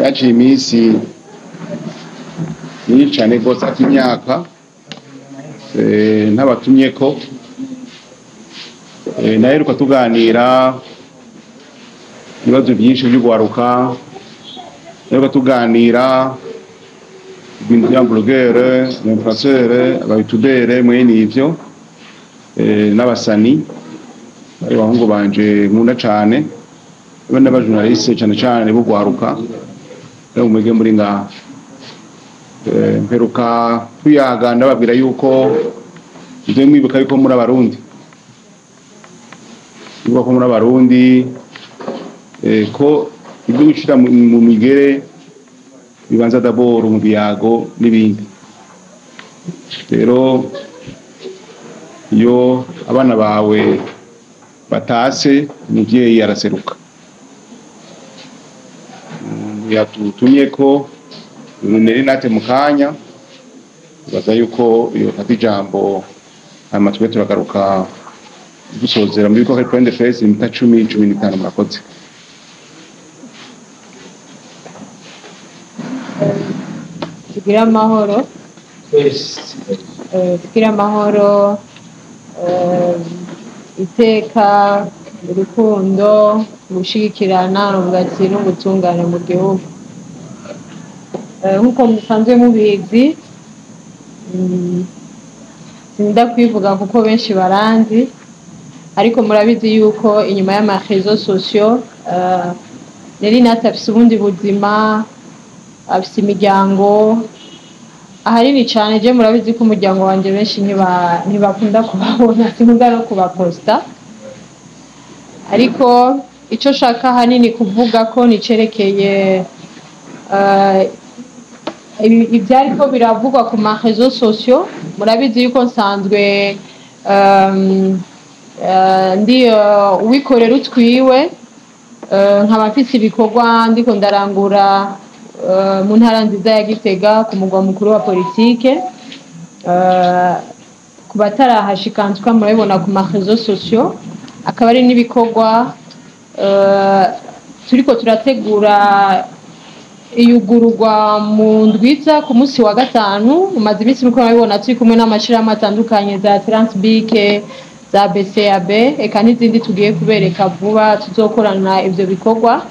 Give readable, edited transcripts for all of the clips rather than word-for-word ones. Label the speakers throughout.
Speaker 1: Yaciye iminsi myinshi cane gose, ati imyaka ntabatumyeko. Naheruka tuganira ibibazo byinshi by'ugwaruka, naheruka tuganira ibintu bya blogueur, influenceur, abayutubere, mwene ivyo, n'abasani bari bahungu banje nkunda cane, be n'abajournaliste cane cane b'ugwaruka rero mwege muri ngaha. Mperuka tuyaga ndababwira yuko ivyo mwibuka yuko muri Abarundi, mwibuka ko muri Abarundi, ko ibyo gushira mu migere bibanza d'abord mu biyago n'ibindi. Rero iyo abana bawe batase, umuvyeyi araseruka. Yatutumye ko Neri Nate mu kanya baza yuko yofata ijambo, hanyuma tube turagaruka dusozera muri ko point de presse iminota 10, 15. Murakoze.
Speaker 2: Tugire amahoro. Tugire amahoro, iteka, urukundo, gushigikirana, ubwatsi n'ubutungane mu gihugu. Nk'uko musanzwe mubizi, sinda kwivuga kuko benshi baranzi, ariko murabizi yuko inyuma y'ama réseaux sociaux, Neri Nate afise ubundi buzima, afise imiryango ahanini cane. Je murabizi ko umuryango wanje benshi ntibakunda kubabona, sinkunda no kubaposta, ariko ico nshaka ahanini kuvuga ko nicerekeye ivyariko biravugwa ku ma réseaux sociaux. Murabizi yuko nsanzwe ndi uwikorera utwiwe, nkaba mfise ibikorwa ndiko ndarangura mu ntara nziza ya Gitega, ku mugwa mukuru wa politike. Ku batarahashikanzwa murabibona ku ma réseaux sociaux, akaba ari n'ibikorwa turiko turategura iyugururwa mu ndwiza ku munsi wa gatanu. Mumaze iminsi muriko murabibona turi kumwe n'amashirahamwe atandukanye, za Transbic, za BCAB, eka n'izindi tugiye kubereka vuba tuzokorana ivyo bikorwa.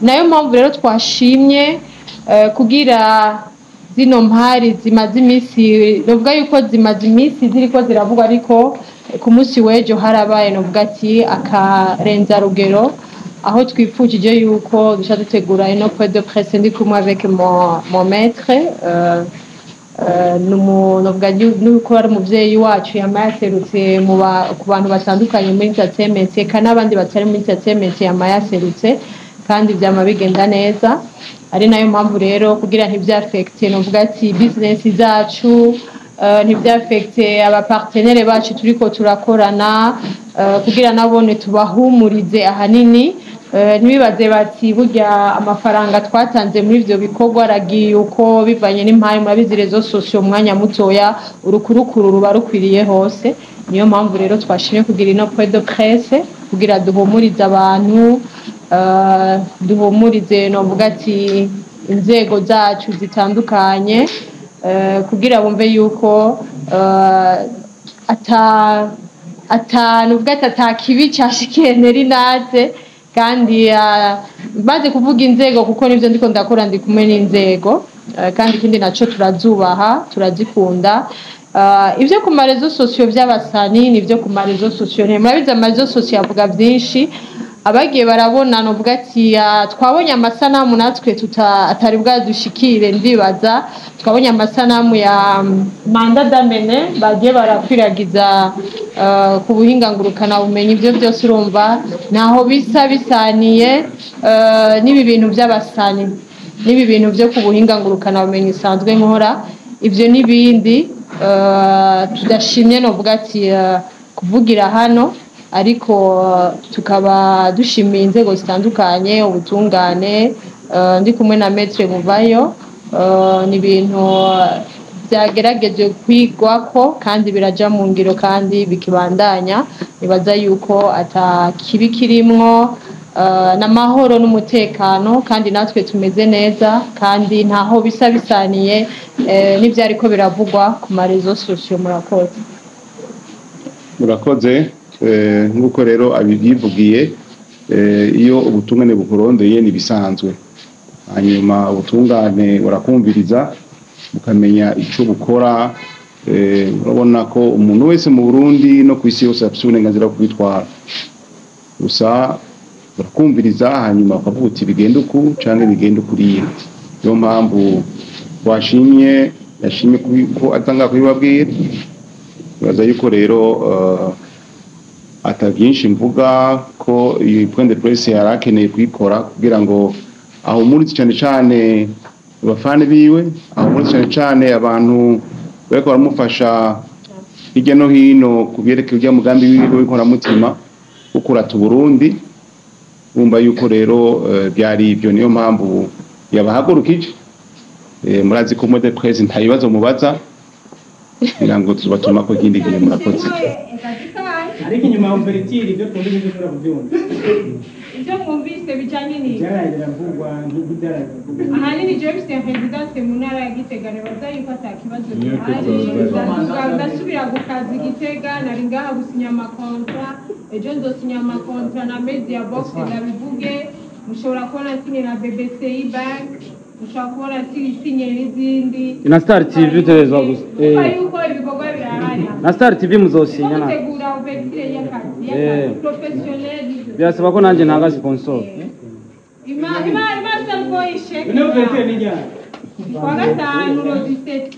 Speaker 2: Nayo mpamvu rero twashimye kugira zino mpari zimaze iminsi, novuga yuko zimaze iminsi ziriko ziravugwa, ariko ku munsi w'ejo harabaye novuga ati akarenza rugero, aho twifujije yuko duca dutegura ino point de presse ndi kumwe avec mon maître, novuga nuko ari umuvyeyi wacu, yama yaserutse ku bantu batandukanye muri entertainment, eka n'abandi batari muri entertainment yama yaserutse, kandi vyama bigenda neza. Ari nayo mpamvu rero kugira ntivyaffecte novuga ati business zacu, ntivyaffecte abapartenere bacu turiko turakorana, kugira nabone tubahumurize ahanini, ntibibaze bati burya amafaranga twatanze muri ivyo bikorwa aragiye uko, bivanye n'impari. Murabizi réseaux sociaux umwanya mutoya urukurukuru ruba rukwiriye hose. Niyo mpamvu rero twashimye kugira ino point de presse kugira duhumurize abantu, duhumurize novuga ati inzego zacu zitandukanye, kugira bumve yuko ata novuga ati ata kibi cashikiye Neri Nate. Kandi baze kuvuga inzego kuko nivyo ndiko ndakora, ndi kumwe n'inzego, kandi ikindi naco turazubaha, turazikunda. Ivyo ku ma réseaux sociaux vy'abasani nivyo ku ma réseaux sociaux, murabizi ama réseaux sociaux avuga vyinshi. Abagiye barabona novuga ati twabonye amasanamu natwe atari bwadushikire, ndibaza twabonye amasanamu ya mandat d'amener bagiye barakwiragiza ku buhinga ngurukana bumenyi. Ivyo byose urumva naho bisa bisaniye n'ibi bintu by'abasani n'ibi bintu byo ku buhinga ngurukana bumenyi isanzwe nkora ivyo n'ibindi, tudashimye novuga ati kuvugira hano, ariko tukaba dushimiye inzego zitandukanye, ubutungane, ndi kumwe na Maître Muvayo. Ni ibintu byagerageje kwigwako kandi biraja mu ngiro kandi bikibandanya. Nibaza yuko ata kibi kirimwo. N'amahoro n'umutekano, kandi natwe tumeze neza, kandi ntaho bisa bisaniye n'ivyariko biravugwa ku ma réseaux sociaux. Murakoze.
Speaker 1: Murakoze. Nk'uko rero abibyivugiye, iyo ubutungane bukurondeye ntibisanzwe, hanyuma ubutungane burakumviriza, bukamenya ico bukora. Urabona ko umuntu wese mu Burundi no ku isi yose afise uburenganzira bwo kwitwara, gusa barakumviriza, hanyuma bakavuga uti bigenda uku canke bigenda ukuriya. Niyo mpamvu washimye, yashimye ko atanga kubibabwira. Nibaza yuko rero ata byinshi mvuga, ko iyi point de presse yari akeneye kuyikora kugira ngo ahumurize cyane cyane abafani biwe, ahumurize cyane cyane abantu bariko baramufasha hirya no hino ku byerekeye urya mugambi wiwe w'inkoramutima wo kurata Uburundi. Bumva yuko rero byari ibyo, niyo mpamvu yabahagurukije. Murazi ko point de presse nta bibazo mubaza, kugira ngo tubatuma ko ikindi gihe. Murakoze.
Speaker 3: Ariko inyuma ya ouverture, ibyo twumvise ibyo ushobora kubyumva.
Speaker 2: Ibyo mwumvise bijanye n'iki?
Speaker 3: Ibyaraye biravugwa, nk'ibyaraye biravugwa.
Speaker 2: Ahanini jewe mfite résidence mu ntara ya Gitega, nibaza yuko ata kibazo gihari. Ndasubira ku kazi Gitega, nari ngaha gusinya ama contrats, ejo nzosinya ama contrats na Media Box, ndabivuge. Mushobora kubona nsinye na BBCI Bank, mushobora kubona nsinye n'izindi.
Speaker 4: Na Star TV utegerezwa gusa.
Speaker 2: Kuko yuko ibikorwa birahari.
Speaker 4: Na Star TV muzosinya na.
Speaker 2: Gutegura ouverture y'akazi, y'akazi professionnel.
Speaker 4: Birasaba ko nanjye ntanga sponsor.
Speaker 2: Ima ima ima salvo isheke.
Speaker 3: None ouverture ni ryari?
Speaker 2: Kwa gatanu, le 17.